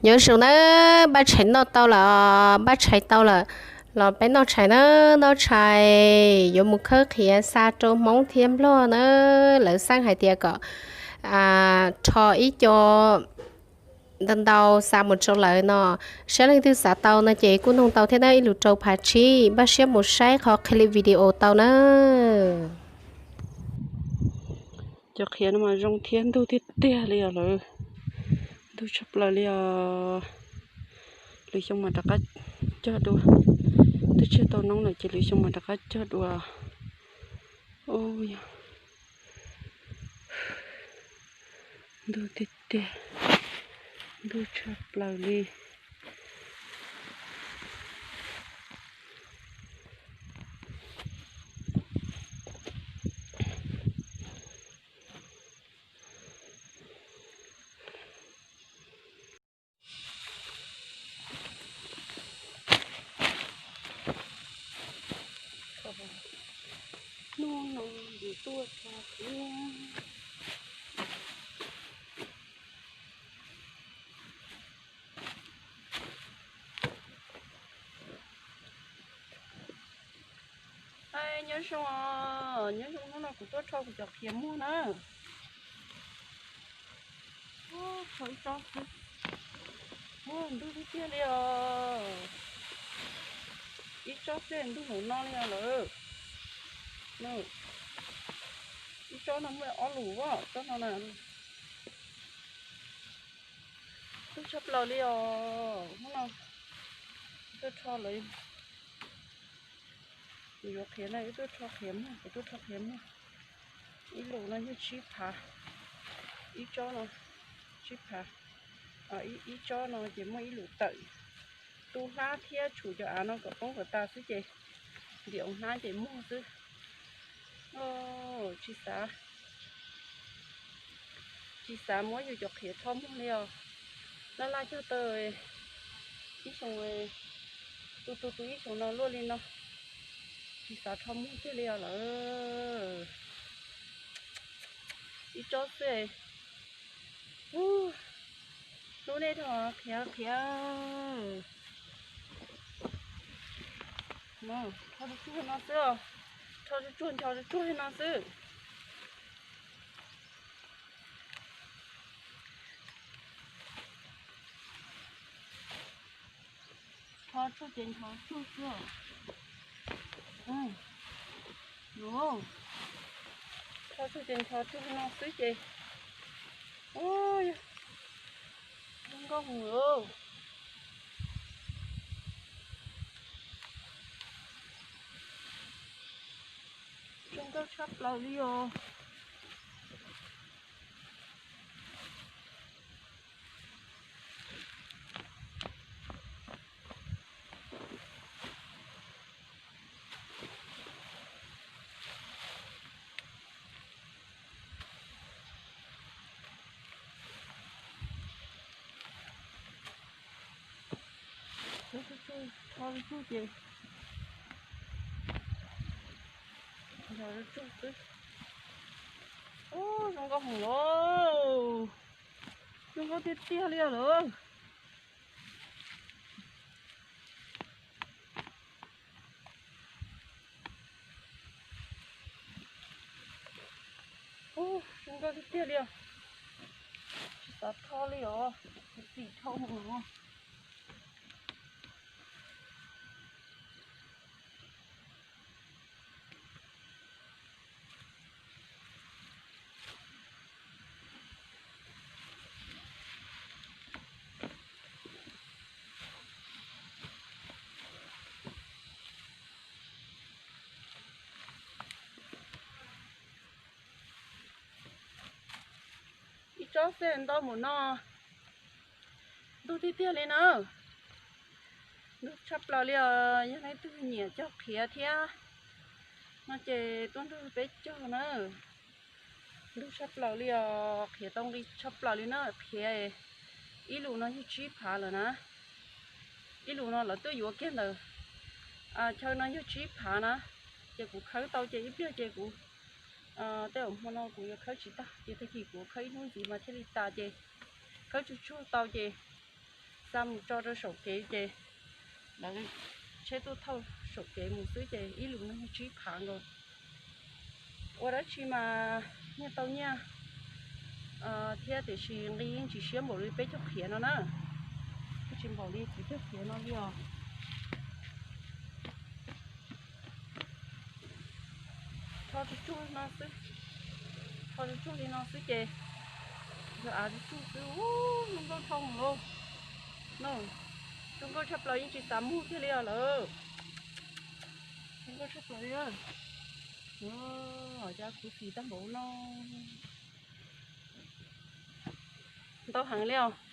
Nyob zoo na, npaj tshais noj tau lawm, npaj tshais tau lawm, los peb noj tshais na, noj tshais yuav mus khawb qhiav xa rau Hmoob thiab Nplog na, lawv xaj hais tias kom rho ib co ntau ntau xa mus rau lawv no, saib leej twg xav tau no ces kuj noog tau thiab na, ib lus rau phav tsib, npaj siab mus saib qhov qhia li video tau na. Cov qhiav no mas zoo thiab ntug tiag tiag li os lawm. Ntug tshaj plaws li os. Lwm xyoo mas rov qab cog dua. Twb tseg tau noob lawm ces lwm xyoo mas rov qab cog dua. Yog ntug tiag tiag, ntug tshaj plaws li. Hnub no yus tuaj txog thiab. Nyob zoo, nyob zoo, hnub no kuv tuaj rho kuv cov qhiav muag na. Rho ib tsob xwb. Ntug tiag tiag li os. Ib tsob xwb ntug npaum no li os lawm. Ib tsob no muaj ob lus, tsob no na. Ntug tshaj plaws li os. Hnub no tuaj rho lawm. Kuv yuav qhiav na, wb tuaj rho qhiav muag, kuv tuaj rho qhiav muag. Ib lus no yog tsib phav, ib tsob no tsib phav, ib tsob no ces muaj ib lus tawm. Tu hlab thiab tshum cov av no kom poob kom tas xwb ces ntim hauv hnab ces muag xwb. Tsis xav, tsis xav muab yus cov qhiav rho muag li os. Laj laj cog taw ib xyoo, tu tu tu ib xyoo no luaj li no, tsis xav rho muag kiag li os lawm. Ib tsob xwb. Hlub nej dhau qhiav qhiav. Rho tsuag tsuag no xwb, rho tsuag tsuag ncho tsuag tsuag no xwb. Rho tsuag ces ncho tsuag xwb. Rho tsuag ces ncho tsuag no xwb ces. Zoo nkauj heev. Zoo nkauj tshaj plaws li os. Rho tsuag ces ncho tsuag xwb. Zoo nkauj heev los, zoo nkauj tiag tiag li lawm. Zoo nkauj tiag tiag li os. Tsis xav rho li os, txim dhau mus no. Ib tsob xwb ntau mus no. Ntug tiag tiag li na. Ntug tshaj plaws li os, yog leej twg nyiam cog qhiav thiab no ces tuaj nrog peb cog na. Ntug tshaj plaws li os, qhiav tau nqi tshaj plaws li na, qhiav ib lus no yog tsib phav lawm na. Ib lus no lawv twb yuav kiag ntawd. Chaw no yog tsib phav na, ces kuv khawb tau ces ib pliag ces kuv, tej zaum hmo no kuv yuav khawb tsis tag ces tag kis kuv khawb ib hnub ntxiv mas thiaj li tas ces khawb tsuag tsuag tau ces Xa mus tso rau saum kev ces lawv tsheb tuaj thauj saum kev mus xwb ces ib lus no tsib phav nkaus. Ua dab tsi mas nyiaj tau nyiaj thiab tiam sis nqi yeej tsis siab npaum li peb caug qhiav no na. Yeej tsis npaum li peb caug qhiav no li os. Tho tsuj tsuj no xwb, tho tsuj tsuj li no xwb ces yog av tsuj tsuj xwb. Zoo nkauj dhau lawm no, zoo nkauj tshaj plaws yeej tsis xav mus kiag li os lawm. Zoo nkauj tshaj plaws li. Cas khuv xim tag npaum no, ntau heev li os.